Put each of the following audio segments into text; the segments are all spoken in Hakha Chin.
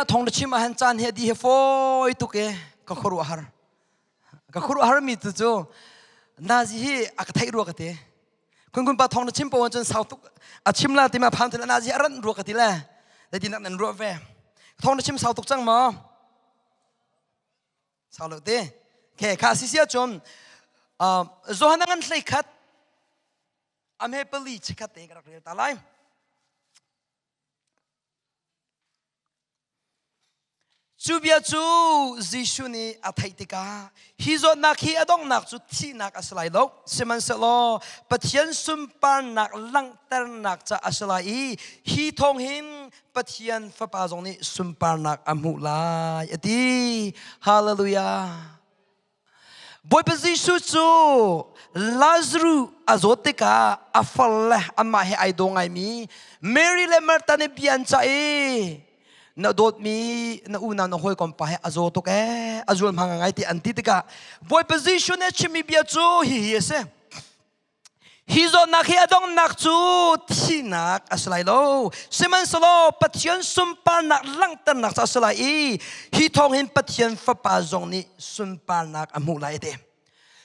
Thong na chim ahhan caan hi a di he fawi tuk e ka khuaruah har. Ka khuaruah har mi tu cu nazi hi a ka theih rua ka ti. Kun kun pa thong na chim pawn cun sau tuk a chim la ti ma phan thil nazi a ran rua ka ti le. Zei nak nan ruah ve. Thong na chim sau tuk cang maw? Sau lo te. Ke kha si sia cun Johan ngan hlei khat amhe pali chikhat te ka rak rel ta lai. Cu bia cu Jesuh nih a theih tikah hi zawtnak hi a donghnak cu thihnak a si lai lo. Sihmanhsehlaw Pathian sunparnak langhternak ca a si lai i hi thawng hin Pathian Fapa zong nih sunparnak a hmuh lai a ti. Hallelujah. Bawipa Jesuh cu Lazarus a zawt tikah a far le amah he ai daw ngaimi Mary le Martha nih bia an cah i na dawtmi na unau na hawikom pa he a zaw tuk ee a zual hma ngai ti an ti tikah Bawipa Jesuh nih a chimmi bia cu hihi a si. Hi zawtnak hi a donghnak cu thihnak a si lai lo. Sihmanhsehlaw Pathian sunparnak langhternak cu a si lai i hi thawng hin Pathian Fapa zong nih sunparnak a hmuh lai a ti.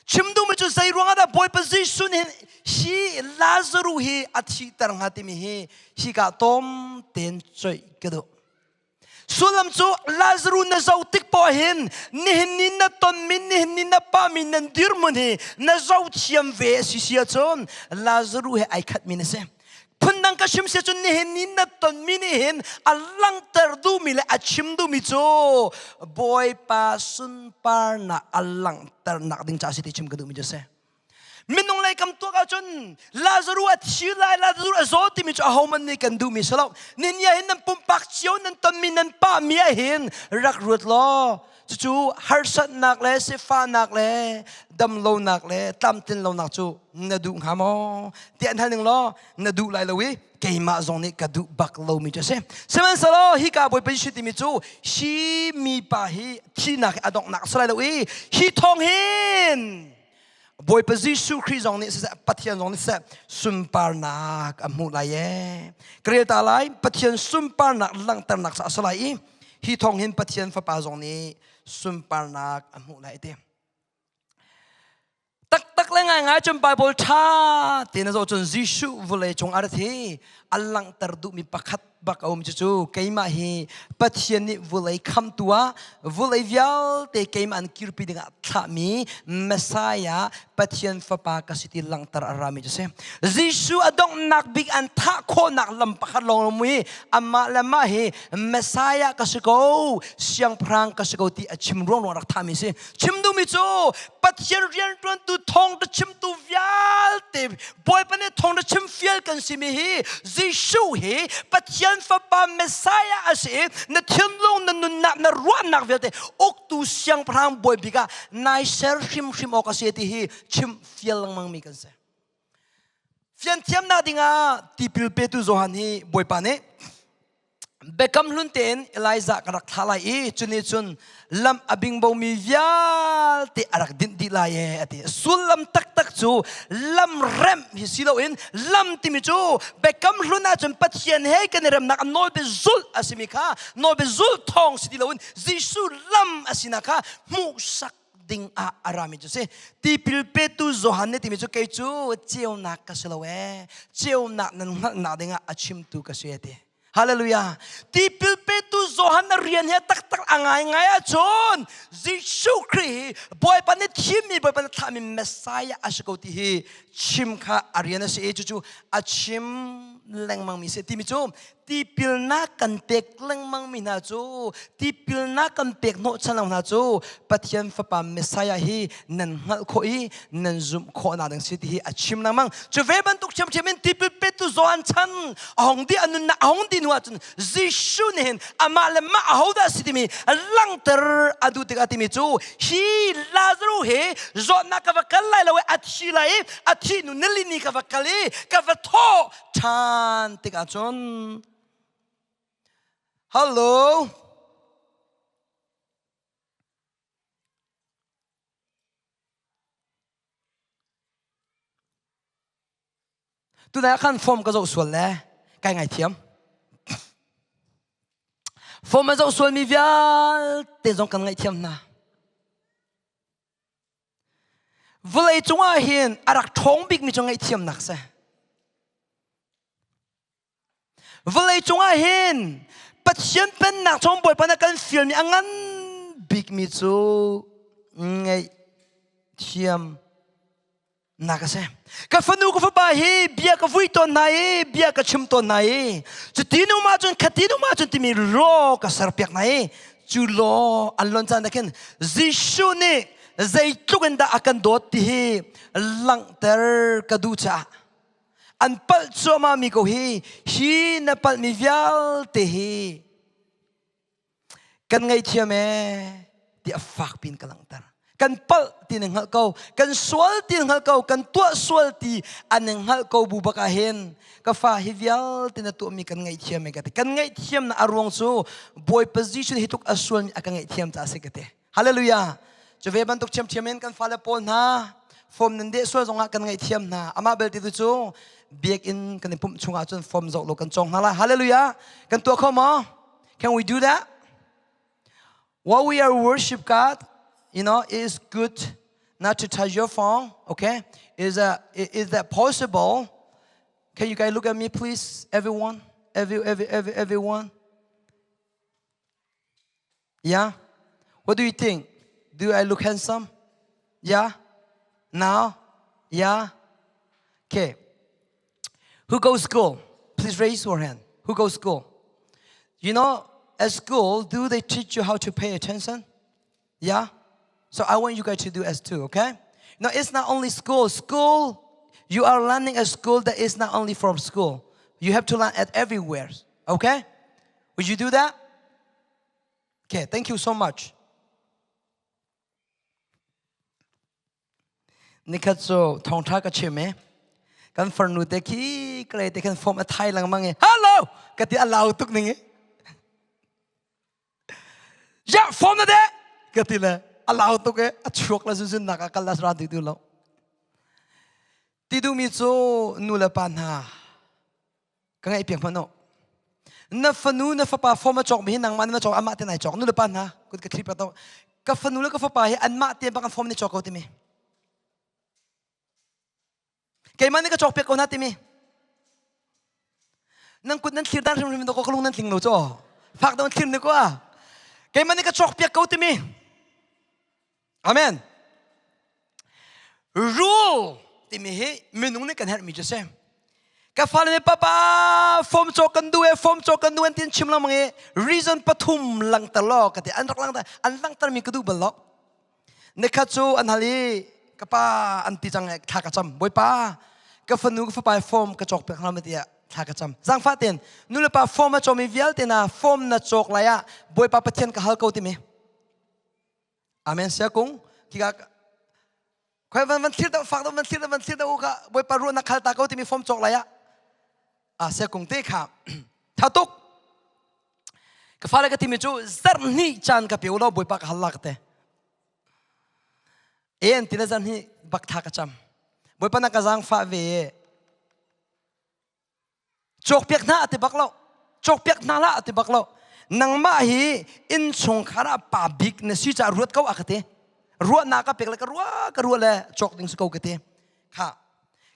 Chim duhmi cu zei ruangah dah Bawipa Jesuh nih hi Lazaruh hi a thihter hnga timi hi hika tom tein coih ka duh. Sullam cu Lazaruh na zoh tik poah hin nihin ni na tonmi nihin ni na pahmi nan dirhmun hi na zoh thiam ve a si si ahcun Lazaruh he ai khatmi na si. Phundang ka chim si cun nihin ni na tonmi nih hin a langhter duhmi le a chim duhmi cu Bawipa sunparnak a langhternak ding caah si ti chim ka duhmi cu a si. Minung lei kam tuak ahcun Lazaruh a thi lai, Lazaruh a zaw timi cu ahohmanh nih kan duhmi si lo. Ninia hin nan pumpak cio nan tonmi nan pahmi ah hin rak ruat law cucu harsatnak le sifahnak le damlonak le tlamtlinlonak cu na duh hnga maw? Tiah an hal ning law na duh lai lo i keimah zong nih ka duh bak lomi cu a si. Sihmanhsehlaw hika Bawipa Jesuh timi cu hi mipa hi thihnak hi a donghnak a si lai lo i hi thawng hin Bawipa Jesuh Khrih zong nih siseh Pathian zong nih siseh sunparnak a hmuh lai ee. Ka rel ta lai Pathian sunparnak langhternak sa a si lai i hi thawng hin Pathian Fapa zong nih sunparnak a hmuh lai ti. Taktak le ngaingai cun Bible ṭha tein a zoh cun Jesuh vawlei cung a rat hi a langhter duhmi pakhat bak a um cucu keimah hi Pathian nih vulei khamtu ah vulei vialte keimah an kirpi dingah thlahmi Messiah Pathian fapa ka si ti langhter a rami cu si. Jesuh a donghnak bik an thah khawhnak lam pakhat lawng lo mui amah le mah hi Messiah ka si ko siangpahrang ka si ko ti a chim ruang ruang rak thahmi si. Chim duhmi cu Pathian rianṭuantu thawngṭha chimtu vialte Bawipa nih thawngṭha chim fial kan simi hi Jesuh hi Pathian Fapa Messiah a si i na thinlung na nunnak na ruahnak vialte uktu siangpahrang bawi bik ah nai ser hrimhrim awk a si ti hi chim fial lengmang mi kan si. Fian thiamnak dingah tipil petu Johan hi Bawipa nih Biakam hlun tein Elijah ka rak thlah lai i cuni cun lam a bingbomi vialte a rak dinh dih lai e a ti. Sullam taktak cu lam remh hi si loin lam timi cu biakam hlun ahcun Pathian he kan i remnak a nawlbia zulh a simi kha nawlbia zulh thawng si ti loin Jesuh lam a sinak kha hmuhsak ding ah a rami cu si. Tipil petu Johan nih timi cu kei cu ceunak ka si lo ee ceunak nan hngalhnak dingah a chimtu ka si e ti. Hallelujah. Tipil petu Johan na rian he taktak a ngaingai ahcun Jesuh Khrih hi Bawipa nih thimmi Bawipa nih thlahmi Messiah a si ko ti hi chim kha a rian a si i cucu a chim lengmangmi si timi cu tipilnak kan pek lengmangmi hna cu tipilnak kan pek hnawhchan hna cu Pathian Fapa Messiah hi nan hngalh khawh i nan zumh khawhnak ding si ti hi a chim lengmang cu ve bantuk ṭhiamṭhiam in tipil petu Johan chan a hong di a nunnak a hong di hnu ahcun Jesuh nih hin amah le mah ahodah si timi langhter a duh tikah timi cu hi Lazarus hi zawtnak ka va kal lai lo i a thi lai i a thih hnu nili ni ka va kal i ka va thawh ṭhan tikah cun Hello Tunai ah khan form ka zoh sual le kai ngaithiam. Form a zoh sualmi vialte zong kan ngaihthiam hna. Vawlei cungah hin a rak ṭhawng bikmi cu ngaihthiamnak si. Vawlei cungah hin Pathian pennak chung Bawipa na kan fialmi a ngan bikmi cu ngaihthiam nak a si. Ka fanu ka fapa hi bia ka vui tawn hna i bia ka chim tawn hna i cuti nu ma cun khati nu ma cun timi law ka serpiak hna i cu law an lon caan ah khin Jesuh nih zeitluk in dah a kan dawt ti hi langhter ka duh caah an palh cuahmah mi ko hi hi na palhmi vialte hi kan ngaihthiam ee ti a fak pin ka langhter. Kan palh ti na hngalh ko, kan sual ti na hngalh ko, kan tuah sual ti an hngalh ko bu bak ah hin ka fa hi vialte na tuahmi kan ngaihthiam e ka ti. Kan ngaihthiam na a ruang cu Bawipa Jesuh hi tluk a sualmi a ka ngaihthiam caah a si ka ti. Hallelujah. Cu ve bantuk ṭhiamṭhiam in kan fale pawl hna form nan deh sual zongah kan ngaihthiam hna. Amah belte tu cu biakinn kan i pumh chungah cun form zoh lo kan cawng hna lai. Hallelujah. Kan tuah kho maw? Can we do that? While we are worship God, you know, it is good not to touch your phone, okay? Is that, is that possible? Can you guys look at me, please? Everyone? Every, every, every, everyone? Yeah? What do you think? Do I look handsome? Yeah? Now? Yeah? Okay. Who goes school? Please raise your hand. Who goes school? You know, at school, do they teach you how to pay attention? Yeah? So I want you guys to do as too, okay? Now, it's not only school. School, you are learning a school that is not only from school. You have to learn at everywhere, okay? Would you do that? Okay, thank you so much. Nikhat cu thawngṭha ka chim i kan farnu te khi kalay te khan form a thai lengmang i hello ka ti a lau tuk ning i ya form na de ka ti le a lau tuk i a chuak la zunzun nak ah kal la ra ti tu lo ti duhmi cu nu le pa hna Ka ngaih piak hmanh u. Na fanu na fapa form a cawkmi hi nangmah na cawk amah te nai cawk nu le pa hna kut ka thlip to ka fanu le ka fapa hi anmah te bak an form ni cawk ko timi keimah nih ka cawk piak ko hna timi nan kut nan thlir dan hrimhrim to ko ka lung nan tling lo cho fak dong thlir ni ko a keimah nih ka cawk piak ko timi Amen. Rule timi hi minung nih kan herhmi cu si. Ka fale nih papa form cawk kan duh e form cawk kan duh an tin chim lengmang i reason pathum langter law ka ti an rak langter an langtermi ka duh bal lo. Nikhat cu an hal i ka pa an ti cang thla ka cam bawipa ka fanu ka fapa form ka cawk piak hna ma tiah thla ka cam zangfah ten nu le pa form a cawmi vialte na form na cawk lai ah bawipa pathian ka hal ko timi Amen sia kung kika khoi van van thlir deuh fak deuh van thlir deuh van thlir deuh ka bawipa ruahnak khal ta ko timi form cawk lai ah a sia kung te kha tha tuk ka fale ka timi cu zarh hnih caan ka pe u law bawipa ka hal la ka te en tina zarh hnih bak tha ka cam bawipa na ka zaang fa ve Cawkpiak hna a ti bak lo. Cawkpiak hna hlah a ti bak lo. Nangmah hi innchungkhar ah pa bik na si caah ruat ko a ka ti. Ruahnak ka pek le ka ruah ka ruah le cawk ding si ko ka ti. Kha.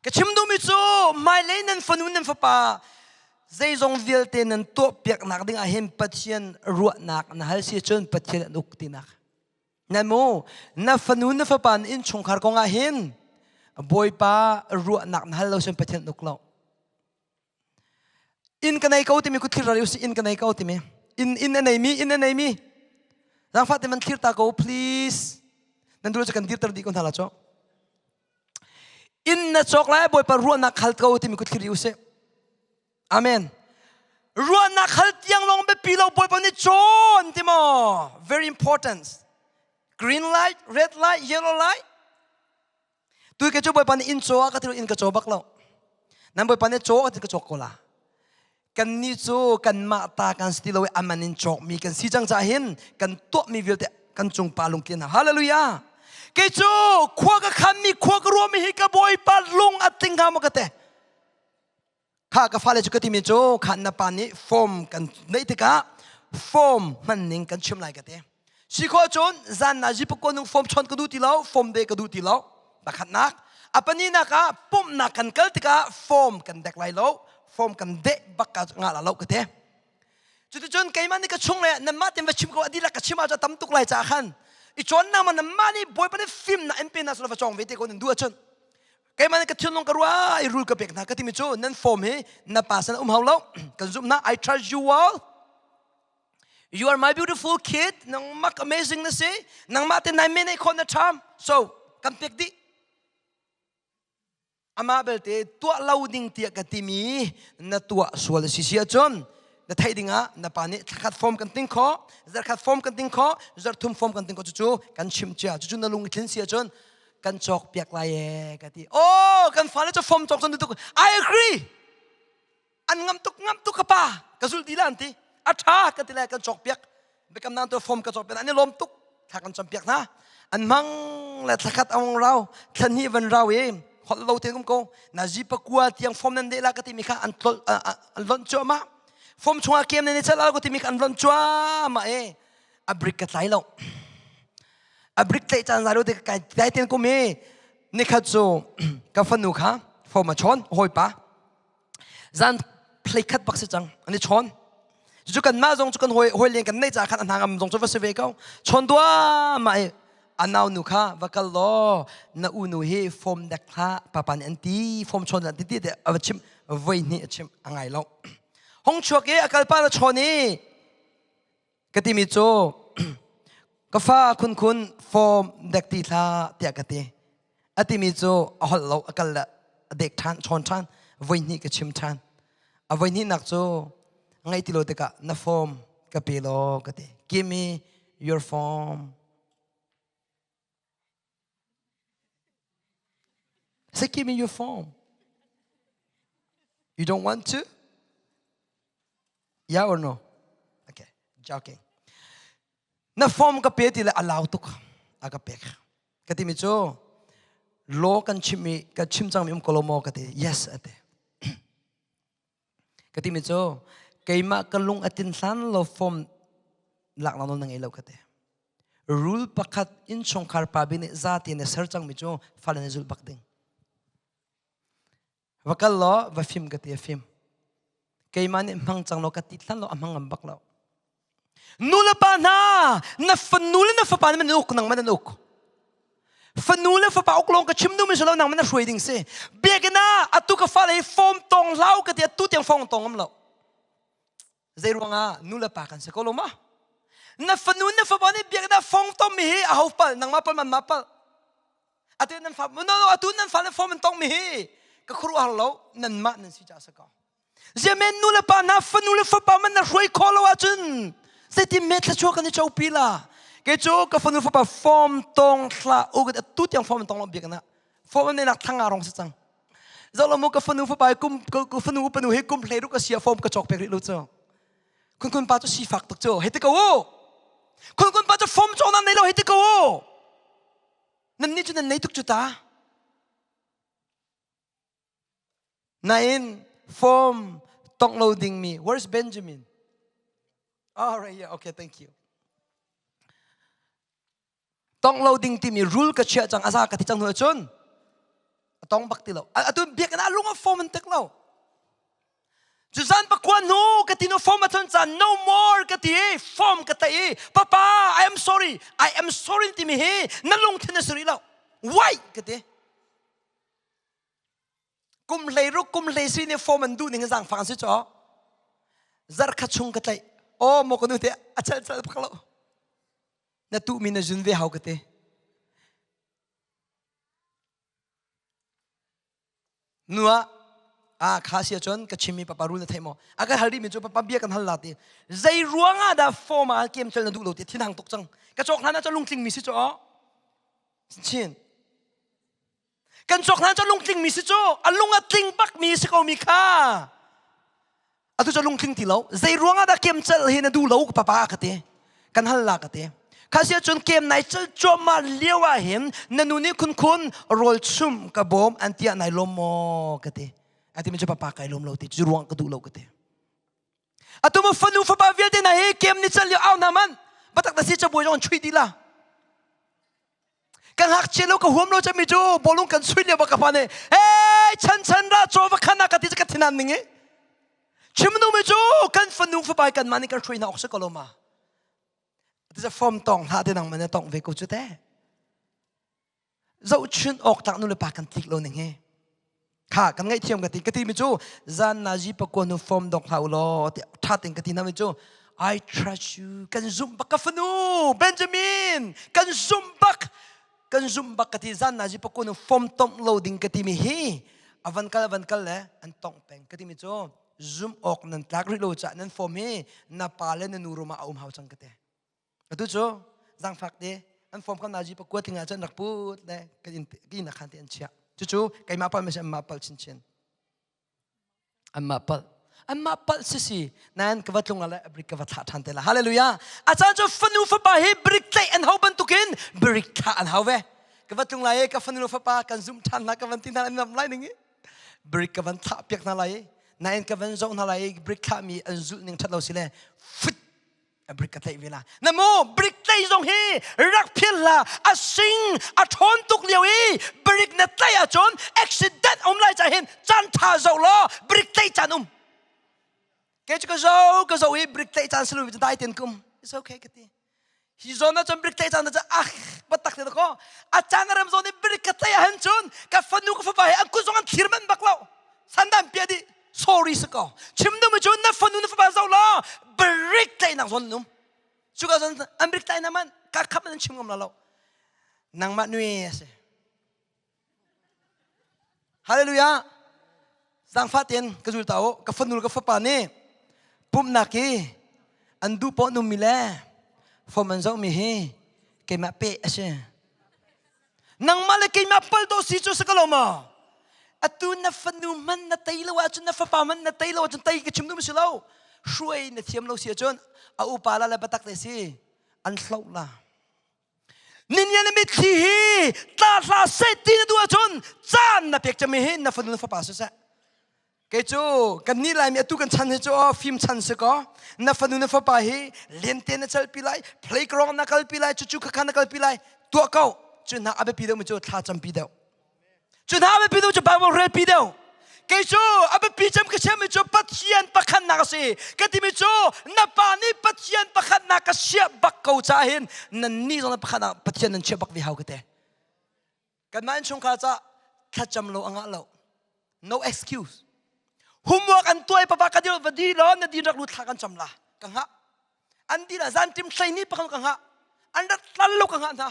Ka chim duhmi cu hmailei nan fanu nan fapa zeizong vialte nan tuahpiaknak ding ah hin Pathian ruahnak na hal si cun Pathian an uk tinak. Nan mu na fanu na fapa na innchungkhar kong ah hin Bawipa ruahnak na hal lo sin Pathian uk lo. Inn ka nei ko timi ku thlir ral usih inn ka nei ko timi inn inn a nei mi inn a nei mi zaangfah te man thlir ta ko please nan dul cu kan dirter dih ko hna la cho inn na cawk lai Bawipa ruahnak hal ko timi ku thlir usih Amen. Ruahnak hal tiang lawng biapi lo Bawipa nih cawn ti maw? Very important. Green light, red light, yellow light. Tu ke cu Bawipa nih inn caw ah ka ti inn ka caw bak lo. Nan Bawipa nih caw ka ti ka cawk ko la. Kan nih cu kanmah ta kan si ti lo i aman in cawkmi kan si cang caah hin kan tuahmi vialte kan cung pa lungtlin hna. Hallelujah. Kei cu khua ka khanmi khua ka ruahmi hi ka Bawipa lung a tling hnga maw ka te. Kha ka fale cu ka timi cu kha na pa nih form kan neih tikah form hman ning kan chim lai ka ti. Si khawh cun zan na zipakko nung form chon ka duh ti lo, form de ka duh ti lo. Pakhatnak, a pahnihnak ah pumhnak kan kal tikah form kan dek lai lo, form kan deh bak ka ngah la lo ka ti. Cuticun keimah nih ka chung le nanmah tin va chim ko a dihlak ka chim ahcun a tam tuk lai caah khan i cawnnak ma nanmah nih Bawipa nih fimnak in pe hna selaw va cawng ve te ko nan duh ahcun keimah nih ka thinlung ka ruah i rul ka pek hna ka timi cu nan form hi na pa sin um hau lo kan zumh hna I trust you all You are my beautiful kid nangmah amazing na si nangmah te nai men ei khon na ṭham so kan pek dih Amah belte tuah lo ding tiah ka timi na tuah sual a si si ahcun na theih dingah na pa nih thlakhat form kan ting khawh, zarkhat form kan ting khawh, zarthum form kan ting khawh cucu kan chimh cia. Cucu na lung i tlin si ahcun kan cawk piak lai ee ka ti. Oh, kan fale cu form cawk cun tuk. I agree. An ngam tuk ngam tuk ka pa ka zulh dih la an ti. A ṭha ka ti lai kan cawk piak. Biakam nan tu form ka cawk piak an i lawm tuk. Thla kan cam piak hna. An hmang le thlakhat ang rau thlan hnih van rau i holh lo te kum ko na zi pakua tiang form nan deh la ka timi kha an tlol an lonh cuahmah form chungah kem nan i cel al ko timi kha an lonh cuahmah e a brick ka tlai lo a brick tlaih caan zai lo te kai dai ten kum i nikhat cu ka fanu kha form a chawn hawipa Zan phlei khat bak si cang an i chawn. Cucu kanmah zong cu kan hawi hawi len kan neih caah khan a hna ngam zong cu va si ve ko. Chawn duahmah i a nau nu kha va kal law na unu hi form dek hlah papa nih an ti form chawn an ti ti a va chimh voi hnih a chimh a ngai lo. Hong chuak i a kalpa na chawn i ka timi cu ka fa khunkhun form dek ti hlah tiah ka ti. A timi cu a holh lo a kal le a dek ṭhan chawn ṭhan voi hnih ka chim ṭhan. A voi hnihnak cu ngaih ti lo tikah na form ka pe law ka ti. Give me your form. Say, give me your form. You don't want to? Yeah or no? Okay, joking. Na form ka pe ti le a lau tuk a ka pek. Ka timi cu law kan chim i ka chim cangmi um ko lo maw ka ti. Yes a ti. Ka timi cu keimah ka lung a tin hlan lo form lak nawl na ngei lo ka ti. Rule pakhat innchungkhar pa bi nih zati na ser cangmi cu fale na zulh bak ding. Va kal law va fim ka ti a fim. Keimah nih hmang cang law ka ti hlan lo a hmang ngam bak lo. Nu le pa hna na fanu le na fapa nih man uk nang man an uk. Fanu le fapa uk lawng ka chim duhmi si lo nang man na hruai ding si. Biakinn ah atu ka fale hi form tong hlau ka ti atu tiang form tong ngam lo. Zei ruangah nu le pa kan si ko lo ma? Na fanu na fapa nih biakinn ah form tom mi hi a ho pal nangmah pal man ma pal. Atu nan fa no no atu nan fale form an tong mi hi ka khuaruahhar lo nanmah nan si caah si ko. Ziamen nu le pa hna fanu le fapa man na hruai khawh lo ahcun zeitin me thluachuah kan i copi la. Kei cu ka fanu fapa form tong hlah u atu tiang form tong lo biakinn ah form an nak thlang rong si cang. Zoh lo mu ka fanu fapa kum ka fanu upanu hi kum hlei ruk a sia form ka cawk pek rih lo cu. Khun khun pa cu sifak tuk cu hei ti ko u. Khun khun pa cu form cawk nan nei lo hei ti ko u. Nan nih cu nan nei tuk cu ta. Nain form tongh lo dingmi where's Benjamin? Oh, right here. Okay, thank you. Tongh lo ding timi rule ka chiah cang aza ka ti cang hnu ahcun a tong bak ti lo. Atu biakinn ah lung a form an tek lo. Cuzan pakua hnu ka ti nu form a thon caan no more ka ti i form ka tlaih i papa I am sorry I am sorry timi hi na lungthin a si rih lo. Why ka ti. Kum hlei ruk kum hlei si nih form an duh ning zaangfang an si caw. Zarh khat chung ka tlaih. Aw maw ka nu te a chal chal bak lo. Na tuhmi na zun ve hau ka ti. Nu ah ah kha si ahcun ka chimmi papa rul na thei maw? A kan hal rihmi cu papa bia kan hal la ti. Zei ruang ah dah form ah kem cel na duh lo ti thinhang tuk cang. Ka cawk hlan ah cun lungtling mi si cu aw. Chin. Kan cawk hlan cu lungtling mi si cu a lung a tling bak mi si ko mi kha. Atu cu lungtling ti lo. Zei ruang ah dah kem cel hi na duh lo papa ka ti. Kan hal la ka ti. Kha si ahcun kem nai cel cuahmah lio ah hin na nu nih khun khun rawl chum ka bawm an tiah nai lawm maw ka ti. A ti mi cu papa kai lawm lo ti. Cu ruang ka duh lo ka ti. Atu mu fanu fapa vialte hna hi kem ni cal lio au hna man batak na si cabuai zong chui ti la. Ka ngakchia lo ka huam lo cami cu bawlung kan sui lio bak ka pa nih hey chan chan ra chaw va khan ka ti ka thinan ning i chim nu mi cu kan fanu fapa kan mah nih kan hruai hna awk si ko lo ma. Ti form tong hlah te nang man tong ve ko cu te. Zohchun awk tlak nu le pa kan tlik lo ning hi. Kha kan ngaihthiam ka ti ka ti mi cu zan nazi pakua nu form dok hlah u law ti tha ten ka ti na mi cu I trust you kan zumh bak ka fanu Benjamin kan zumh bak kan zumh bak ka ti zan nazi pakua nu form tomh lo ding ka ti mi hi avan kal avan kal le an tong peng ka ti mi cu zumh awk nan tlak rih lo ca nan form hi na pa le na nu rum ah a um hau cang ka ti Atu cu zaangfak te an form kha nazi pakua tling ah cun rak put le kan in inn khan te an chiah. Cucu keimah palh masi anmah palh chinchin. Anmah palh. Anmah palh sisi nain ka va tlung le brik ka va thlah ṭhan te la. Hallelujah. A caan cu fanu fapa hi brik tlaih an hau bantukin brik thlah an hau ve. Ka va tlung lai i ka fanu fapa kan zumh ṭhan hna ka van ti hna an nam lai ning i brik ka van thlah piak hna lai i nain ka van zoh hna lai i brik thlahmi an zulh ning ṭhat lo si le fut brik ka tlaih ve la na mu brik tlaih zong hi rak phil la a sing a ṭhawn tuk lio i brik na tlaih ahcun accident um lai ca hin caan ṭha zoh law brik tlaih caan um ke cu ka zo ka zo i brik tlaih caan silu dai ten kum it's okay ka ti hi zawn ah cun brik tlaih caan ah ah batak te ko a caan ram zawn i brik ka tlaih ahhin cun ka fanu ka fapa he an kut zong an thlir manh bak lo sandan pia dih sorry si ko chim duhmi cu na fanu na fapa zoh law brik tlaihnak zawn um cuka zawn an brik tlaih na man ka khap nan chim ngam la lo nangmah nui a si hallelujah zangfah tein ka zul ta u ka fanu ka fapa nih pumhnak hi an duh pawh numi le fom an zohmi hi keimah pe a si Nangmah le keimah pal to si cu si ko lo maw? Atu na fanu man na tei lo ahcun na fapa man na tei lo ahcun tei ka chim duh si lo. Hruai na thiam lo si ahcun a upa la le batak te si an hloh la. Ninia na mitthli hi tla hla seh ti na duh ahcun caan na pek cami hi na fanu na fapa siseh. Kei cu kan nih Laimi atu kan chan hi cu aw fim chan si kaw na fanu na fapa hi lente na calpi lai playground na kalpi lai cucu khakha na kalpi lai tuah ko cu hna a biapi deuh mi cu thla campi deuh cu hna a biapi deuh cu Bible relpi deuh kei cu a biapi cem ka siami cu Pathian pakhatnak a si ka timi cu na pa nih Pathian pakhatnak ka siah bak ko caah hin nan nih zong na pakhatnak Pathian nan chiah bak ve hau ka te Kanmah innchungkhar ca thlacam lo a ngah lo. No excuse. Homework an tuai papa ka dil va di law na di rak lut thla kan cam la ka hngah. An di la zan tim hlei ni pakhat ka hngah. An rak tlal lo ka hngah hna.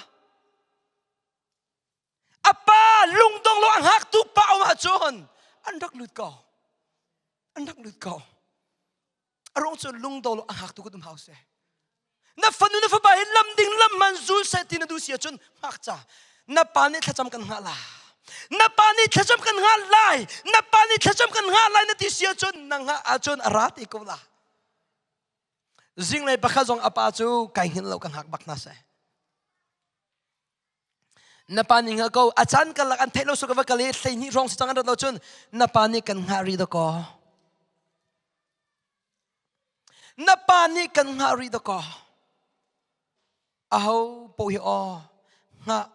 A pa lungdong lo a hngak tu pa um ahcun an rak lut ko. An rak lut ko. A ruang cu lungdo lo a hngaktu kan um hau si. Na fanu na fapa hi lam ding lam man zul seh ti na duh si ahcun hngak ca. Na pa nih thlacam kan hngah la. Na pa nih thlacam kan hngah lai. Na pa nih thlacam kan hngah lai na ti si ahcun na hngah ahcun a ra te ko la. Zinglei pakhat zong a pa cu kai hngilh lo ka hngak bak hna seh. Na pa nih hngal ko a caan karlak an theih lo su ka va kal i 12 hrawng si cang an rat lo cun na pa nih kan hngah rih dakaw. Na pa nih kan hngah rih dakaw. Aho paoh hi aw hngah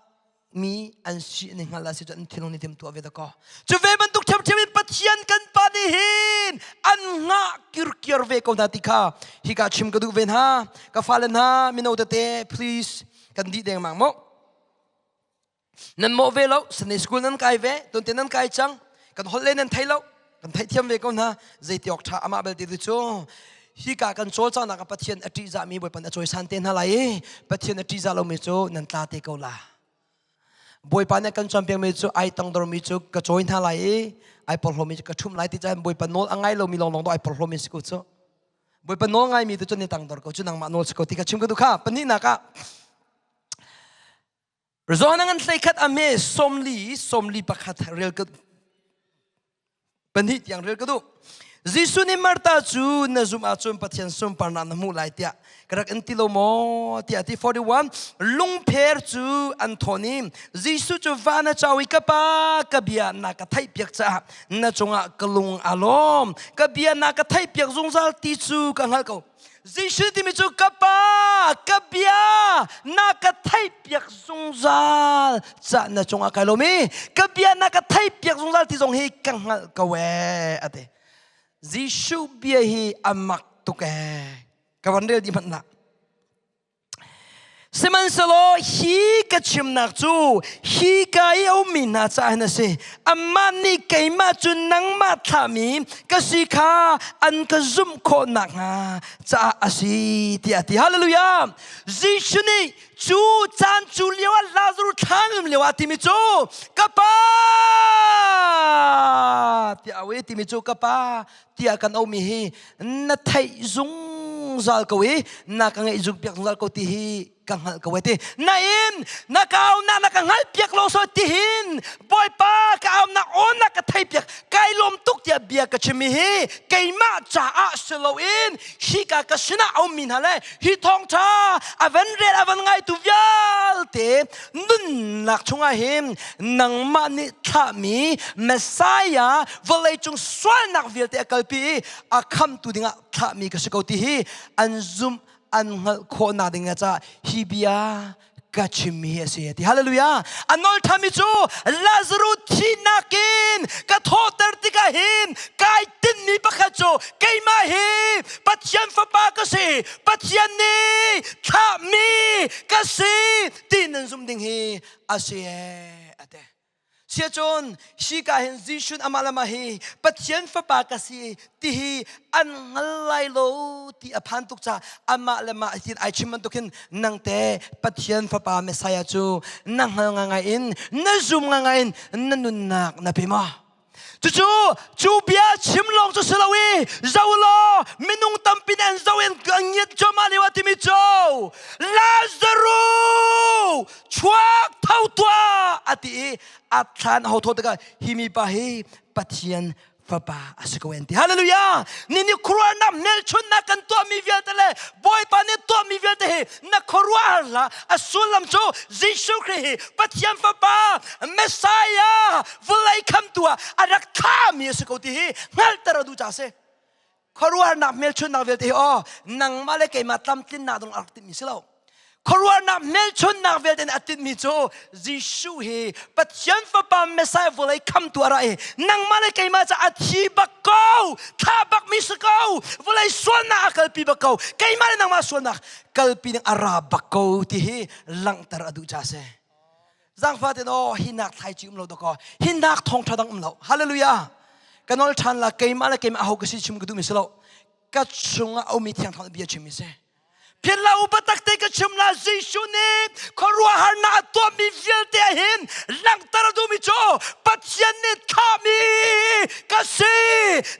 mi an si an i hngalh ah si cun an thinlung nih tim tuah ve dakaw. Cu ve bantuk ṭhiamṭhiam in Pathian kan pa nih hin an hngah kirkiar ve ko hna ti kha hika chim ka duh ve hna. Ka fale hna mino tete please kan dih dengmang maw? Nan mawh ve lo, Sunday school nan kai ve, tunte nan kai cang, kan holh le nan thei lo, kan theihthiam ve ko hna, zeiti awk ṭha amah belte tu cu hika kan cawlcanghnak ah Pathian a ṭihzahmi Bawipa a cawisan te hna lai i Pathian a ṭihzah lomi cu nan tla te ko la. Bawipa nih kan cawnpiakmi cu ai tangdormi cu ka cawi hna lai i ai porhlawmi cu ka ṭhumh lai ti caah Bawipa nawl a ngai lomi lawnglawng tu ai porhlawmi si ko cu. Bawipa nawl ngaimi tu cu ni tangdor ko cu nangmah nawl si ko ti kha chim ka duh kha. Pahnihnak ah Zawn ngan 11 a me 41 rel ka pahnih tiang rel ka duh. Jesuh nih Martha cu na zumh ahcun Pathian sunparnak na hmuh lai tiah ka rak in ti lo maw tiah a ti. 41 Lungpher cu an thawn i Jesuh cu van a cau i ka pa ka bia na ka theihpiak caah na cungah ka lung a lawm ka bia na ka theihpiak zungzal ti cu ka hngalh ko. Jesuh timi cu ka pa ka bia na ka theihpiak zungzal ca na cungah kai lawm i ka bia na ka theihpiak zungzal ti zong hi ka hngalh ko ee a ti. Jesuh bia hi a mak tuk ee. Ka van rel dih hmanh hlah. Sihmanhsehlaw hi ka chimnak cu hi ka i a ummi hna caah hin a si. Amah nih keimah cu nangmah thlahmi ka si kha an ka zumh khawh nakhnga caah a si tiah a ti. Hallelujah! Jesuh nih cu caan cu lio ah Lazarus thlan um lio ah timi cu ka pa tiah a au i timi cu ka pa tiah kan aumi hi na theih zungzal ko i na ka ngaih zung piak zungzal ko ti hi ka hngalh ko ti nain na ka au na na ka hngalh piak lo so ti hin bawipa ka au na aw na ka thei piak kai lawm tuk tiah bia ka chim hi keimah caah si loin hi ka ka sinah a ummi hna le hi thawngtha a van rel a van ngaitu vialte nunnak chungah hin nangmah nih thlahmi Messiah vawleicung sualnak vialte a kalpi i a khamtu dingah thlahmi ka si ko ti hi an zumh an hngalh khawhnak ding caah hi bia ka chimmi hi a si ti hallelujah a nawl ṭhami cu Lazarus thihnak in ka thawhter tikah hin kai tinhmi pakhat cu keimah hi Pathian fapa ka si Pathian nih thlahmi ka si ti nan zumh ding hi a si ee a ti. Siacun hika hin Jesuh amah le amah hi Pathian fapa ka si ti hi an hngal lai lo ti a phan tuk caah amah le mah tin ai chim bantuk hin nang te Pathian fapa Messiah cu na hngal ngangai in na zum ngangai in na nunnak na pe maw? Cucu cu bia chim lawng cu si lo i zo law minung tampi nih an zo in an ngiat cuahmah lio ah timi cu Lazarus chuak tho tuah a ti i a thlan a ho thaw tikah hi mipa hi Pathian fapa a si ko an ti. Hallelujah! Ni ni khuaruahnak hmelchunhnak kan tuahmi vialte le Bawipa nih tuahmi vialte hi na khuaruahhar hlah. A sullam cu Jesuh Khrih hi Pathian fapa Messiah vawlei khamtu ah a rak thlami a si ko ti hi hngalhter a duh caah a si. Khuaruahnak hmelchunhnak vialte hi aw nangmah le keimah tlamtlinnak dong a rak timhmi si lo. Khuaruahnak hmelchunhnak vialte nih a tinhmi cu Jesuh hi Pathian Fapa Messiah vawlei khamtu a ra i nangmah le keimah ca a thi bak ko, thlah bakmi si ko, vawlei sualnak a kalpi bak ko, keimah le nangmah sualnak kalpi ding a ra bak ko ti hi langhter a duh caah a si. Zaangfah ten aw hi nak thlaici um lo dakaw hi nak thawngtha dang um lo hallelujah ka nol than la keimah le keimah aho ka si chim ka duh mi si lo ka chungah a ummi thiang thlarau bia chim mi si Philh la upa takte ka chim la Jesuh nih khuaruahharnak a tuahmi vialte ah hin langhter a duhmi cu Pathian nih thlahmi ka si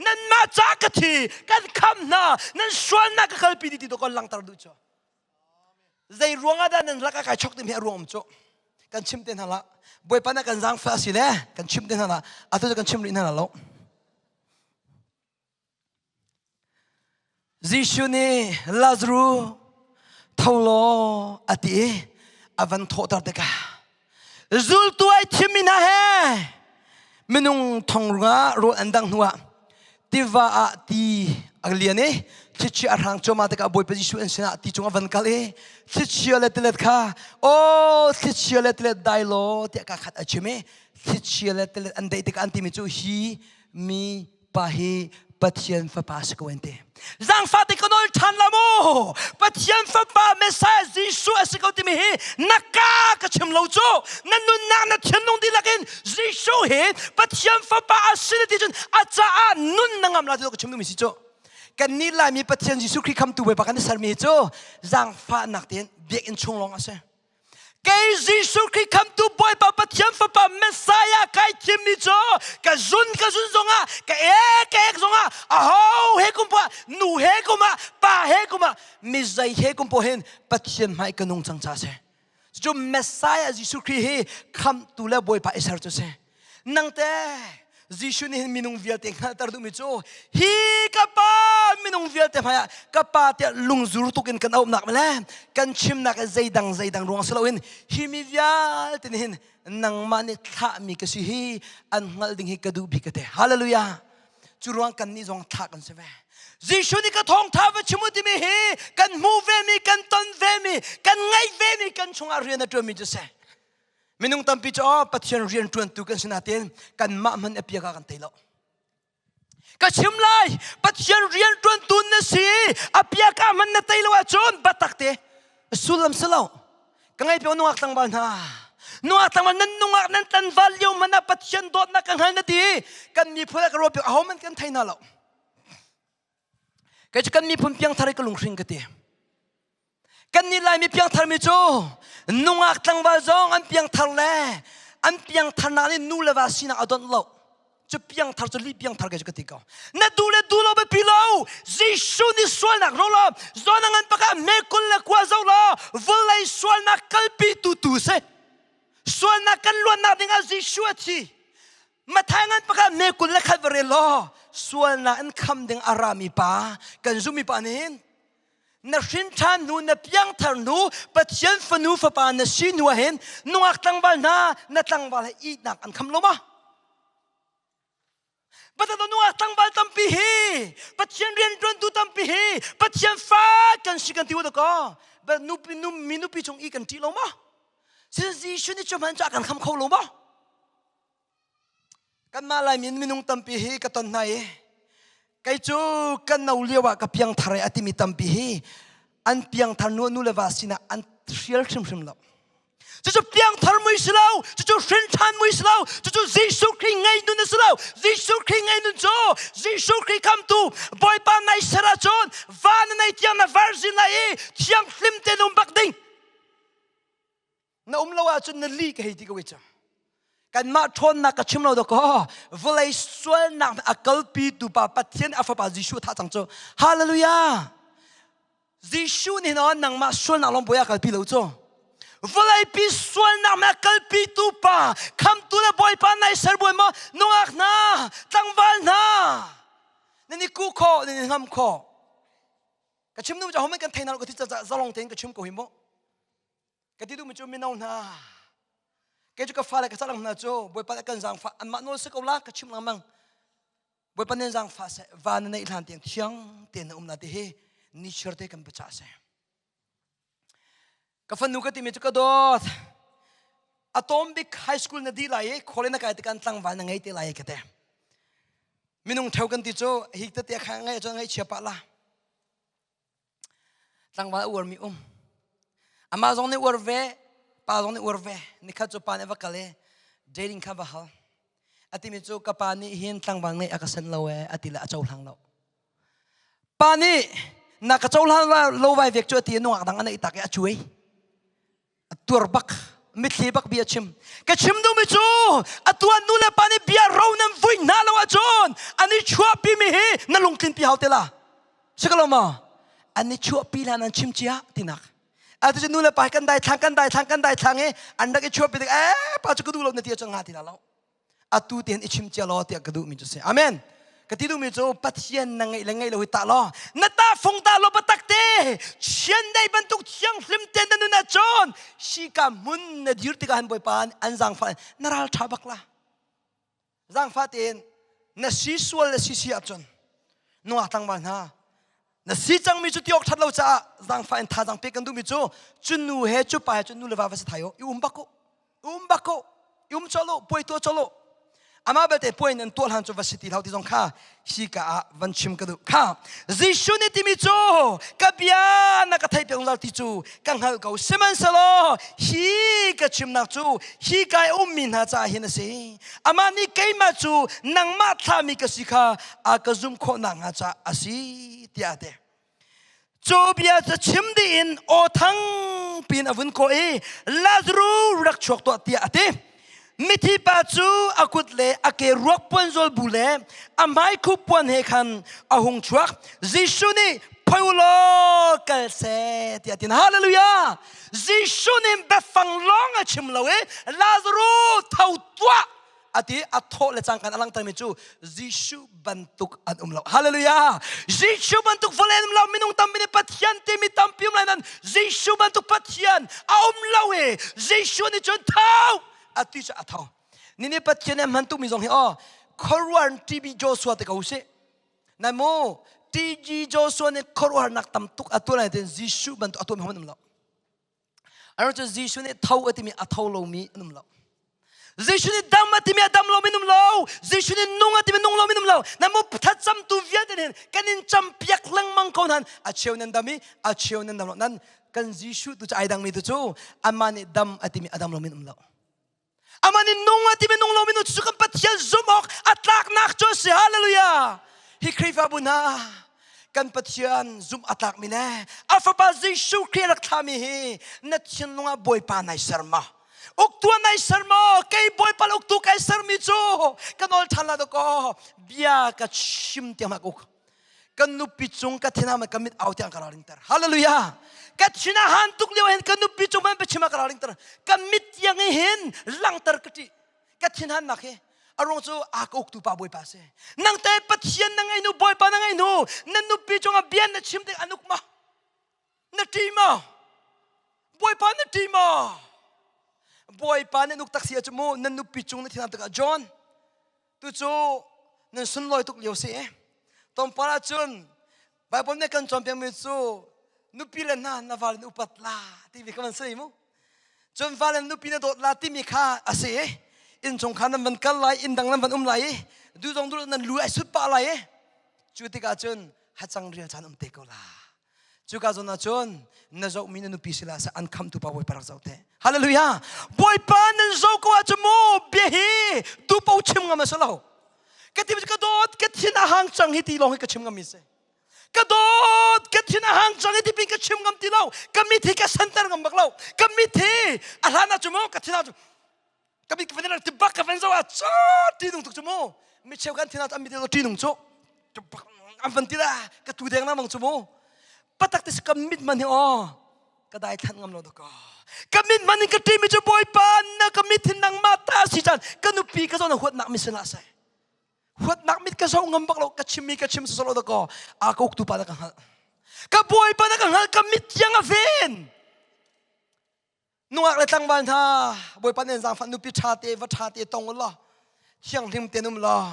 nanmah ca ka thi kan kham hna nan sualnak ka kalpi dih ti to kan langhter duh cu Zei ruangah dah nan lakah kai chok timi hi a ruang um cu. Kan chim te hna la. Bawipa na kan zaangfah si le kan chim te hna la. Atu cu kan chim rih hna lo. Jesuh nih Lazarus tho law a ti i a van thawhter tikah zultu ai thimmi hna he minung thong rungah rawl an dang hnuah tiva ah ti a lian i thlichia a hrang cuahmah tikah Bawipa Jesuh an sinah ti cung a van kal i thlichia le tilet kha aw thlichia le tilet dai law tiah ka khat a chim i thlichia le tilet an daih tikah an timi cu hi mi pa hi Pathian fapa si ko an ti. Zaangfah te ka nawl ṭhan la mu. Pathian fapa Messiah Jesuh a si ko timi hi na ka ka chim lo cu. Na nunnak na thinlung dihlak in Jesuh hi Pathian fapa a si na ti cun a caah nun na ngam la ti ka chim duhmi si cu. Kan nih Laimi Pathian Jesuh Khrih khamtu Bawipa kan i sermi cu zaangfahnak tein biakinn chung lawng a si. Kei Jesuh Khrih khamtu Bawipa Pathian Fapa Messiah kai thimmi cu ka zun ka zun zongah ka ek ka ek zongah aho he kum poah nu he kum ah pa he kum ah mi zei he kum poah hin Pathian hmai ka nung cang ca si. Cu Messiah Jesuh Khrih hi khamtu le Bawipa i ser cu si. Nang te. Jesuh nih hin minung vialte hngalhter duhmi cu hi ka pa minung vialte hmaiah ka pa tiah lungzur tuk in kan auhnak le kan chimnak in zeidang zeidang ruang si loin hi mi vialte nih hin nangmah nih thlahmi ka si hi an hngalh ding hi ka duh bik ka te. Hallelujah. Cu ruang kan nih zong thlah kan si ve. Jesuh nih ka thawngtha va chim u timi hi kan hmuh vemi, kan ton vemi, kan ngaih vemi kan chungah rian a ṭuanmi cu si. Minung tampi cu oh, Pathian rian ṭuantu kan si nain kanmah hmanh a piak ah kan tei lo. Ka chim lai, Pathian rian ṭuantu na si, a piak ah hmanh na tei lo ahcun biatak te sullam si lo. Ka ngai pe nungak tlangval hna. Nungak tlangval nan nungak nan tlanval lio hmanh ah Pathian dawtnak ka hngal na ti. Kan miphun ah ka ruah piak aho hmanh kan thei hna lo. Kei cu kan miphun piangthar i ka lunghring ka ti. Kannih Laimi piangtharmi cu nungak tlangval zong an piangthar le an piangtharnak nih nu le va sinak a donh lo. Cu piangthar cu lih piangthar ke cu ka ti ko. Na duh le duh lo biapi lo. Jesuh nih sualnak ro lo. Zawn a ngan pakah me 29 zo law vawlei sualnak kalpi tu tu si. Sualnak kan luannak dingah Jesuh a thi. Mathai ngan pakah me 21 va rel law sualnak in kham ding a rami pa kan zummi pa nih hin na hrin ṭhan hnu na piangthar hnu Pathian fanu fapa na si hnu ah hin nungak tlangval hna na tlangval he ihnak an kham lo ma Pathian nungak tlangval tampi hi Pathian rianṭuantu tampi hi Pathian fa kan si kan ti u ko nupi mi nupi chung i kan ṭih lo ma sin Jesuh nih cu hman cu a kan kham kho lo ma Kanmah Laimi in minung tampi hi ka ton hna i kei cu kan no lio ah ka piangthar e a timi tampi hi an piangthar nu nu le va sinah an hrial hrimhrim lo. Cucu piangthar mui si lo, cucu hrinṭhan mui si lo, cucu Jesuh Khrih ngei nun a si lo. Jesuh Khrih ngei nun cu Jesuh Khrih khamtu Bawipa nai ser ahcun va na nei tiang na virgin lai i thianghlim te na um bak ding. Na um lo ahcun na li ka hei ti ko i cang. Kanmah ṭhawnnak ka chim lo dakaw vawlei sualnak a kalpi tu pa Pathian a fapa Jesuh thah cang cu. Hallelujah! Jesuh nih non nangmah sualnak lawng bawi a kalpi lo cu. Vawleipi sualnak na kalpi tu pa khamtu le Bawipa nai ser buai maw nungak hna tlangval hna nan i kuh khawh nan i hnam khawh ka chim nu cu ahohmanh kan thei hna lo ka ti zalong tein ka chim ko hi mu Ka ti duhmi cu mino hna kei cu ka fale ka calang hna cu Bawipa nih kan zaangfah anmah nawl si ko la ka chim lengmang Bawipa nih zaangfah seh va na neih hlan tiang thiang tein na um la ti hi ni chiar te kan biacah seh ka fanu ka timi cu ka dawt atom bik high school na di lai i khole na kai tikan tlangval na ngei te lai ka te minung theu kan ti cu hi tete kha ngai cu ngai chia pah la Tlangval a uarmi um. Amah zong nih uar ve, pa zong nih uar ve. Nikhat cu pa nih va kal i dating kha va hal. A timi cu ka pa nih hin tlangval ngeih a ka sen lo ee a ti le a cohlang lo. Pa nih na ka cohlang lo vai vek cu a ti i nungak dang a neih tak i a cuai. A tuar bak mitthli bak bia chim ka chim duhmi cu atu ah nu le pa nih bia ro nan vui hna lo ahcun an i chuahpi mi hi na lungtlin pi hau te la si ko lo maw an i chuahpi hlan an chim cia tinak atu cu nu le pa kan dai thlang kan dai thlang kan dai thlang i an rak i chuahpi tik eh pa cu ka duh lo na ti ahcun nga ti na lo atu tein i chim cia law tiah ka duhmi cu si amen ka ti duhmi cu pathian na ngeih le ngeih lo hi tah law na ta fung ta law biatak te chiandeih bantuk thianghlim te na nun ahcun hika hmun na dir tikah hin bawipa an zaangfah na ral ṭha bak la zaangfah tein na si sual le si si ahcun nungak tlangval hna na si cangmi cu ti awk ṭhat lo caah zaangfah in thazaang pek kan duhmi cu cu nu he cu pa he cu nu le va va si thai u i um bak u um bak ko i um cholo puai tuah cholo amah belte puai nan tuah hlan cu va si ti hlah ti zong kha hi ka ah van chim ka duh kha Jesuh nih timi cu ka bia na ka theih piak zungzal ti cu ka hngalh ko sihmanhsehlaw hi ka chimnak cu hi ka i ummi hna caah hin a si amah nih keimah cu nangmah thlahmi ka si kha a ka zumh khawh nakhnga caah a si tiah a ti Cu bia cu chim dih in aw thang piin a vun kawh i Lazaru rak chuak tuah tiah a ti. Mithi pa cu a kut le a ke ruak puan zawl bu le a hmaikhup puan he khan a hung chuak. Jesuh nih phoi u law kal seh tiah a ti. Hallelujah! Jesuh nih biafang lawng a chim lo i Lazaru tho tuah! Ati a thawh le cangkan a langhtermi cu Jesuh bantuk an um lo. Hallelujah! Jesuh bantuk vawlei an um lo. Minung tampi nih Pathian timi tampi um lai nan Jesuh bantuk Pathian a um lo i Jesuh nih cun tho ati cu a tho. Nini Pathian nih a hman tukmi zong hi aw khuaruahar TB Joshua te ko usih. Nai mu TG Joshua nih khuaruahharnak tam tuk a tuah lai tin Jesuh bantuk a tuahmi hom an um lo. Aro cu Jesuh nih tho a timi a tho lomi an um lo. Jesuh nih dam a timi a dam lomi an um lo. Jesuh nih nung a timi nung lomi an um lo. Na mu thlacamtu vialte nih kan in campiak lengmang ko nan a cheu nan dam i a cheu nan dam lo. Nan kan Jesuh tu cu ai dangmi tu cu amah nih dam a timi a dam lomi an um lo. Amah nih nung a timi nung lomi nu cu kan Pathian zumh awk a tlaknak cu a si. Hallelujah! Hi Khrihfabu hna kan Pathian zumh a tlakmi le a fapa Jesuh Khrih rak thlami hi na thinlung ah Bawipa nai ser ma? Uktu ah nai ser maw? Kei Bawipa le uktu kai sermi cu ka nawl ṭhan la dakaw bia ka chim tiang hmah ka uk. Kan nupi cung ka thin ah ka mit au tiang ka ralring ter. Hallelujah! Ka thin a han tuk lio hin ka nupi cung man biachim ah ka ralring ter. Ka mit tiang hin langter ka ṭih. Ka thin han nak hi a ruang cu a ka uktu pa Bawipa si. Nang te Pathian na ngei nu Bawipa na ngei nu na nupi cung ah bia na chim tik an uk ma? Na ṭih maw? Bawipa na ṭih maw? Bawipa nan uk tak si ahcun mu nan nupi cung na thin han tikah John Tucu nan sunlawi tuk lio si. Tlawmpal ahcun Bible nih kan cawnpiakmi cu nupi le hna na val in upat la timi kha van si mu. Cun val in nupi na dawt la timi kha a si. Innchungkhar nan van kal lai, inn dang nan van um lai i du zong du nan lu ai sut pah lai i cu tikah cun hacang rial caan um te ko la. Cuka zawn ah cun na zohmi na nupi sila seh an khamtu pa Bawipa rak zoh te. Hallelujah! Bawipa nan zoh ko ahcun mu bia hi tupo chim ngam a si lo. Ka ti ka dawt ka thin a hang cang hi ti lawng hi ka chim ngam mi si. Ka dawt ka thin a hang cang hi ti pin ka chim ngam ti lo. Ka mit hi ka senter ngam bak lo. Ka mit hi a hlan ah cu mu ka thin ah ka mit ka van ti bak ka van zoh ah cu ti nung tuk cu mu mi cheu kan thin ah an mit ti nung cu an van ti la ka tu deng na mang cu mu patak te ka mit man hi aw ka dai thlan ngam lo ka ka mit man in ka ti mi cu bawipa na ka mit hin nangmah ta si chan ka nupi ka zawn huat nak mi sin la sai huatnak mit ka zoh ngam bak lo ka chim mi ka chim sosolo da ko a ka uktu pa na ka hngalh ka bawipa na ka hngalh ka mit tiang a ven Nungak le tlangval hna, Bawipa nih zaangfah nupi ṭha te va ṭha te tong u law thianghlim ten um law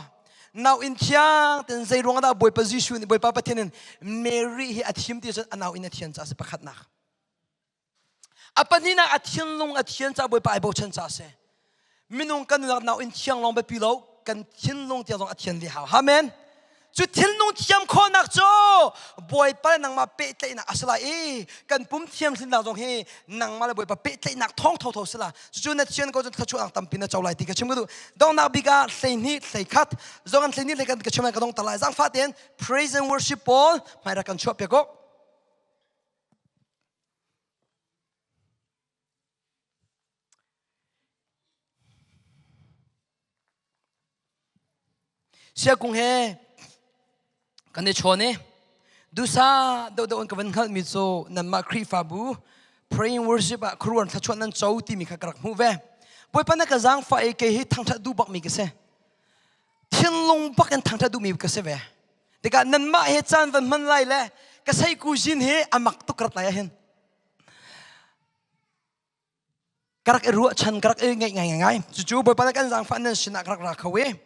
nau inn thiang ten zei ruang dah Bawipa Jesuh nih Bawipa Pathian in Mary hi a thim ti cun a nau inn a thian caah si pakhatnak. A pahnihnak a thinlung a thian caah Bawipa ai bochan caah si. Minung kan nunnak nau in thiang lawng biapi lo kan thinlung tiang zong a thian ve hau. Amen. Cu thinlung thiam khawhnak cu Bawipa le nangmah pehtlaihnak a si lai i kan pum thianghlimnak zong hi nangmah le Bawipa pehtlaihnak thawng thotho si la. Cucu na thian ko cun thluachuahnak tampi na co lai ti ka chim ka duh. Donghnak bik ah 12 hleikhat zong an 12 hleikhat ka chim lai ka dong ta lai. Zaangfah tein praise and worship pawl hmai rak kan chuah piak u. Siakung he kan i chawn i dusa deuhdeuh in ka van hngalhmi cu nanmah Khrihfabu praying worship ah khuaruan thluachuah nan co timi kha ka rak hmuh ve. Bawipa na ka zaangfah i kei hi thangṭhat duh bakmi ka si. Thinlung bak in thangṭhat duhmi ka si ve. Tikah nanmah he caan van hman lai le ka seiku zin hi a mak tuk rat lai ahhin. Ka rak i ruahchan ka rak i ngaih ngai ngai cucu Bawipa nih kan zaangfah nan sinah ka rak ra kho i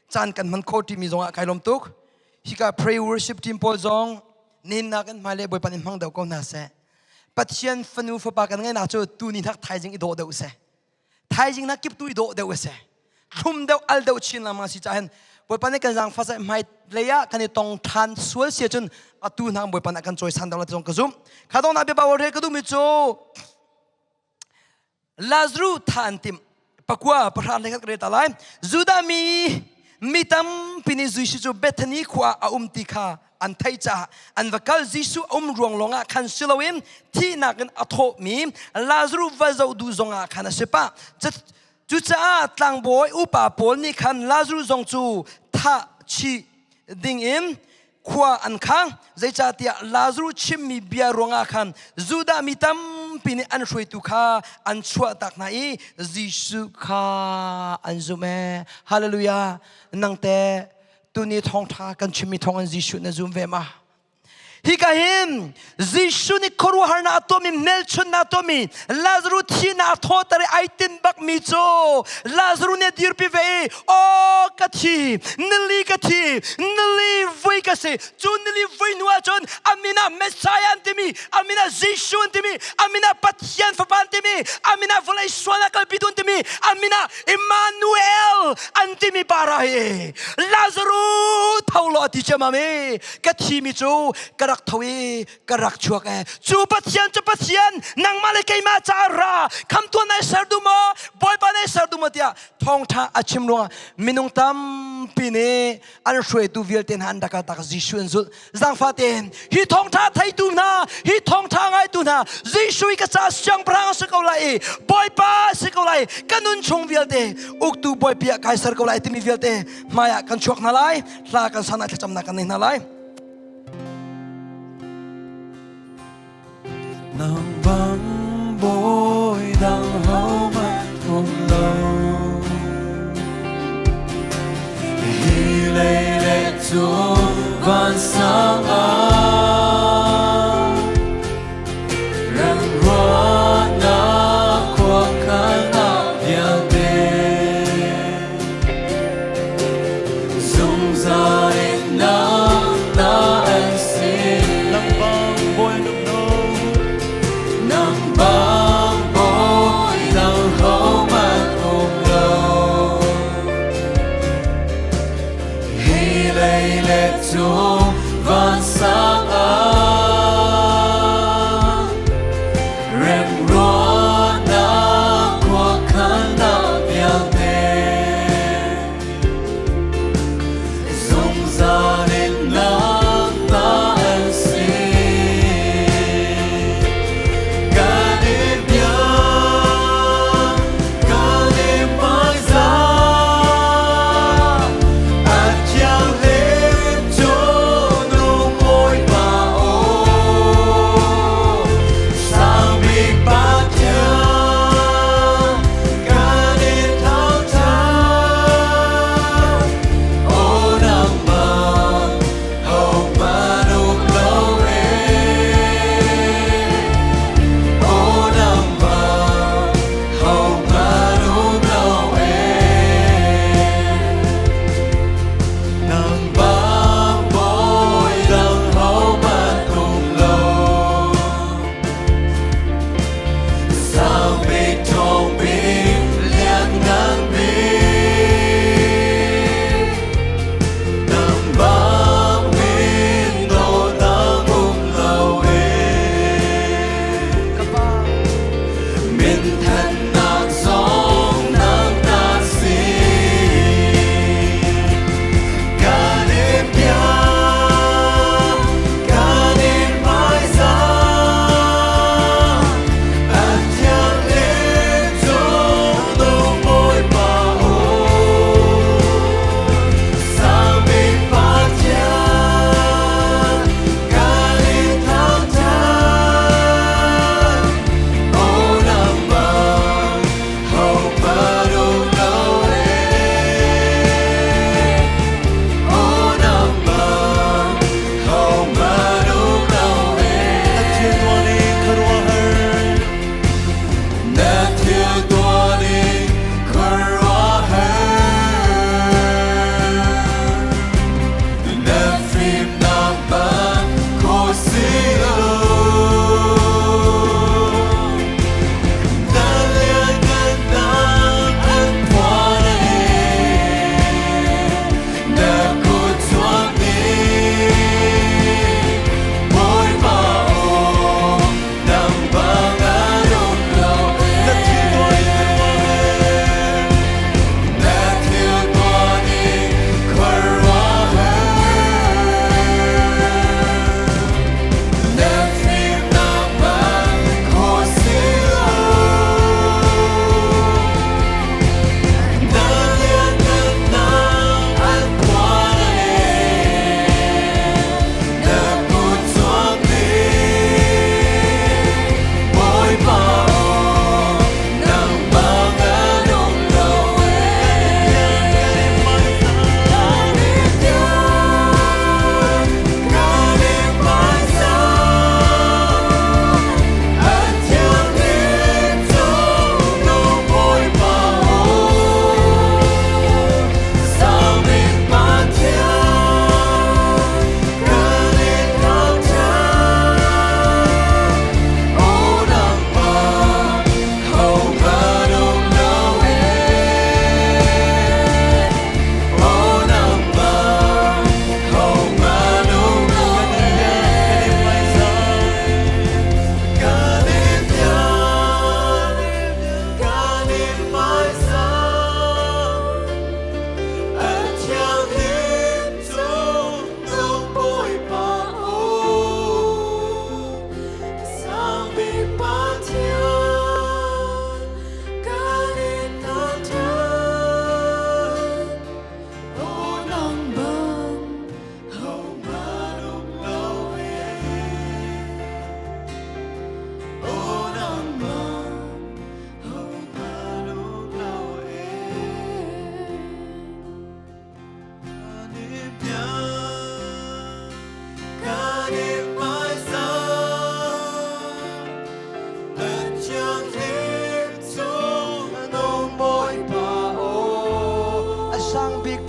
caan kan hman kho timi zongah kai lawm tuk hika pray worship team pawl zong nin nak in hmailei Bawipa nih hmang deuh ko hna seh Pathian fanu fapa kan ngeihnak cu tuni hnak thaizing i dawh deuh seh thaizing nak kip tu i dawh deuh a si thlum deuh al deuh chin lengmang si caah hin Bawipa nih kan zaangfah seh hmai lei ah kan i tong ṭhan sual si ahcun atu hna Bawipa nih a kan cawisan deuh lai ti zong ka zumh kha dong nak bia rel ka duhmi cu Lazarus tha an timh pakua pahra le ka rel ta lai Judah mi mi tampi nih Jesuh cu Bethany khua ah a um ti kha an theih caah an va kal Jesuh a um ruang lawngah khan si loin thihnak in a thawhmi Lazarus va zoh duh zongah khan a si pah. Cucaah tlangbawi upa pawl nih khan Lazarus zong cu thah chih dingin khua an khang. Zeicahtiah Lazarus chimmi bia ruangah khan Judah mi tampi. tampi nih an hruaitu kha an chuahtak hna i Jesuh kha an zumh ee. Hallelujah. Nangte tuni thawngṭha kan chimmi thawng in Jesuh na zum ve ma? Hika hin Jesuh nih khuaruahharnak a tuahmi hmelchunhnak a tuahmi Lazarus thihnak a thawhter i ai tinh bakmi cu Lazarus nih a dirpi ve i aw ka thi nili ka thi nili vui ka si cu nili vui hnu ahcun a min ah Messiah an timi a min ah Jesuh an timi a min ah Pathian Fapa an timi a min ah vawlei sual a kalpitu an timi a min ah Emmanuel an timi para hi Lazarus tho law ti ciammam i ka thimi cu ka rak tho i ka rak chuak e cu Pathian cu Pathian nangmah le keimah caah ra khamtu nai ser duh maw Bawipa nai ser duh maw tiah thawngṭha a chim ruangah minung tampi nih an hruaitu vialte hna an rak tak Jesuh an zulh zaangfah tein hi thawngṭha theitu hna hi thawngṭha ngaitu hna Jesuh i ka caah siangpahrang a si ko lai i Bawipa a si ko lai ka nun chung vialte uktu Bawipi ah kai ser ko lai timi vialte hmaiah kan chuak hna lai hla kan sana thlacamnak kan nei hna lai Nang bang bawi dang hohmanh um lo Hi lei le cu vansang ah Remruatnak khuakhannak vialte Zungzal in nang ta an si Nang bang bawi an um lo Nang bang bawi dang hohmanh um lo Hi lei le cung vansang ah Remruatnak khuakhannak vialte Zungzal in nang ta an si Kan i biak, kan i hmaizah, a thianghlim cungnung Bawipa aw. Sang bik Pathian, kan in thangṭhat. Aw nangmah, hohmanh um lo ee. Aw nangmah, hohmanh um lo ee. Nang bang bawi dang hohmanh um lo. Sang bik ṭhawng bik lianngan bik nang bang min dawtnak um lo ee. Minthannak zong nang ta si. Kan i biak, kan i hmaizah, a thianghlim cungnung Bawipa aw. Sang bik Pathian, kan in thangṭhat. Aw nangmah,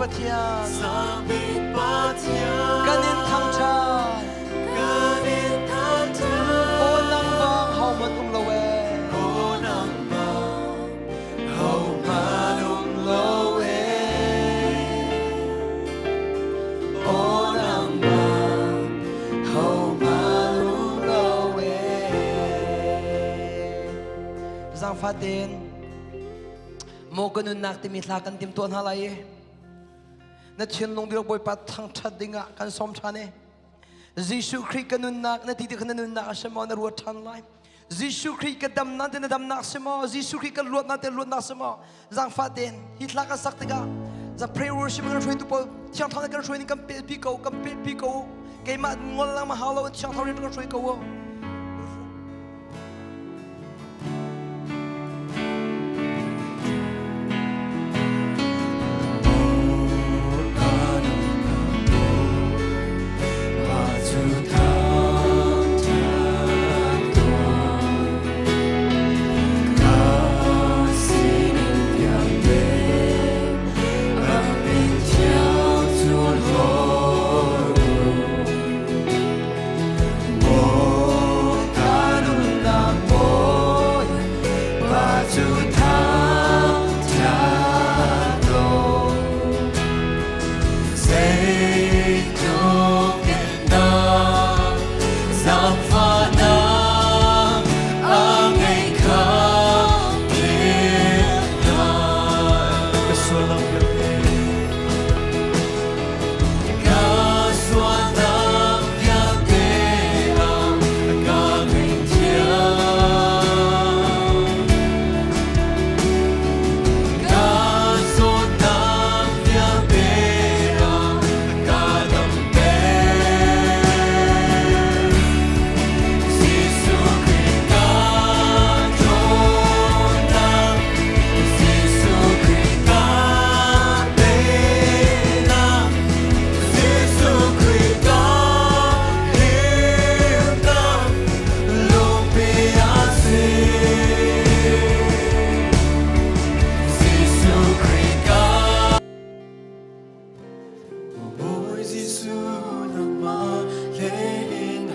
Pathian. Sangbik Pathian. Kan in thangṭhat. Kan in thangṭhat. Aw nang bang hohmanh um lo ee. Aw nang bang hohmanh um lo ee. Aw nang bang hohmanh um lo ee. Zaangfah tein maw ka nunnak timi hla kan timtuah hna lai i na thinlung dihlak Bawipa thangṭhat dingah kan sawm ṭhan i Jesuh Khrih ka nunnak na ti ti kha na nunnak a si maw na ruat ṭhan lai. Jesuh Khrih ka damnak te na damnak si maw? Jesuh Khrih ka luatnak te luatnak si maw? Zaangfah tein hi thla kan sak tikah za prayer worship kan hruaitu pawl Thiang Thlarau kan hruai ning kan pelpi ko, kan pelpi ko. Keimah ngol lang ma hau lo Thiang Thlarau kan hruai ko.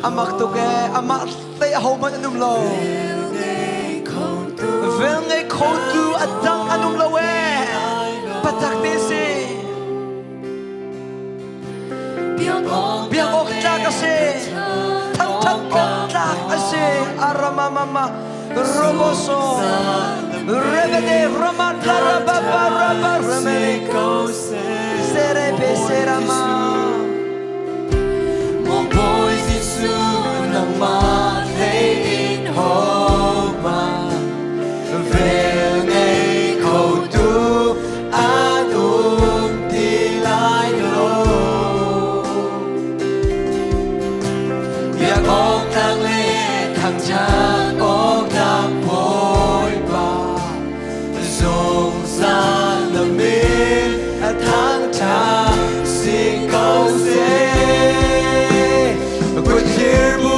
Amak tuk ee, amah hlei ahohmanh an um lo. Vel ngei khotu a dang an um lo ee. Patak te si. Biak awk tlak a si. Thangthat awk tlak a si. Aramamama roboso rebede ramata rababa raba remene serebe serama. Vel ngei khotu an um ti lai lo. Biak awk tlak le thangṭhat awk tlak Bawipa, zungzal na min a thangṭhat si ko seh. Kut thir bu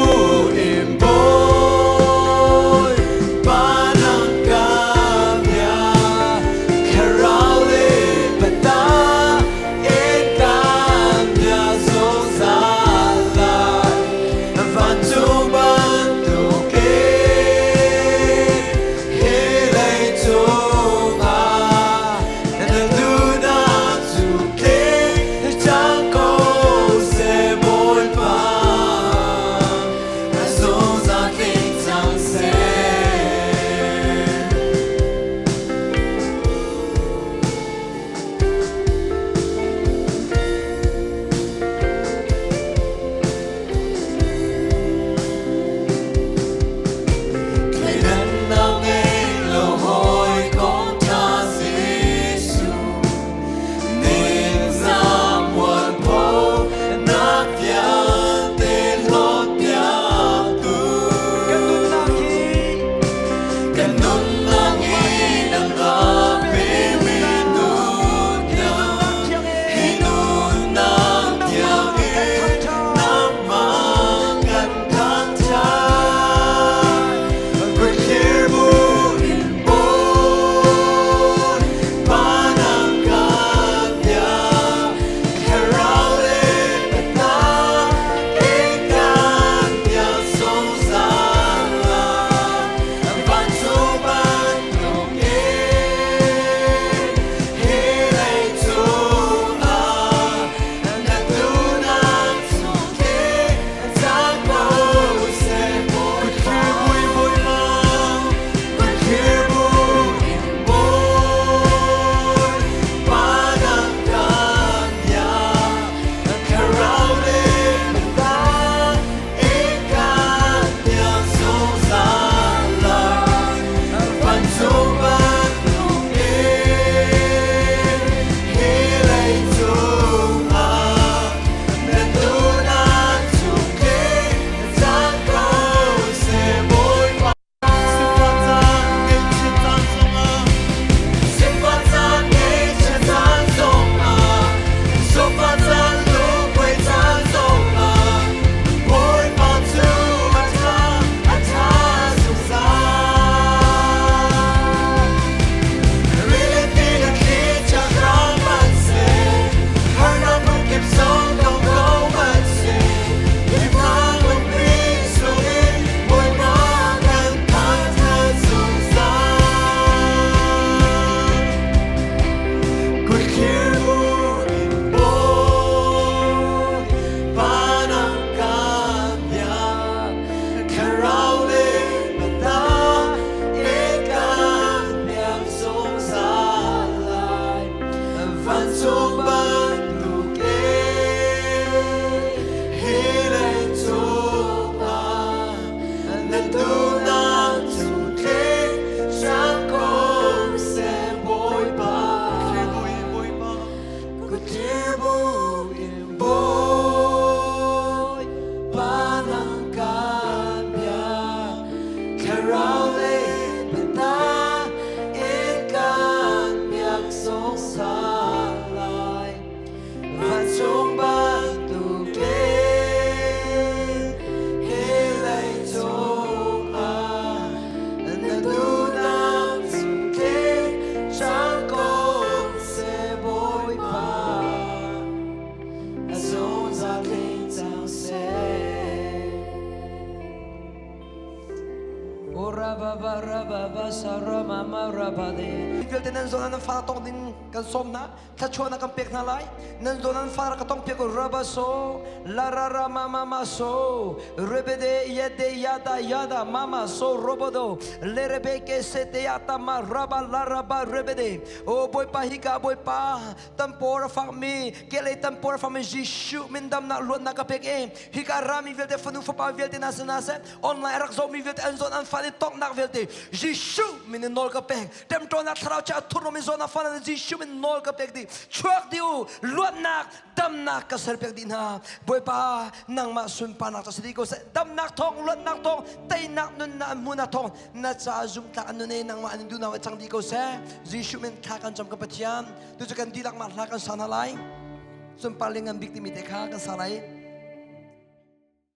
Rama Rabade. Vialte nan zawn nan fa tong ding kan sawm hna thluachuahnak kan pek hna lai nan zawn nan fa ka tong piak raba so la ra ra ma ma ma so rebede yede yada yada mama so robodo le rebe ke se te yata ma raba la raba rebede o boipa hika boipa tampor a fakmi kelei tampor a fakmi Jesuh min damnak luatnak ka pek e hika rami vialte fanu fapa vialte na se na se online rak zohmi vialte an zawn an fa tongnak vialte Jesuh min in nawl ka pek temṭawnak thlarau chia thurnom in zawn a fa Jesuh min nawl ka pek dih chuak dih u luatnak damnak ka ser pek dih hna Bawipa nangmah sunparnak ca si dih ko seh damnak thawng luatnak thawng teinak nunnak an hmuhnak thawng na ca zumhtlak an nun e nangmah an duhnak cang dih ko seh Jesuh min thla kan cam ka Pathian tu cu kan dihlak mah hla kan sa hna lai sunpar le ngan bik timi te kha kan sa lai.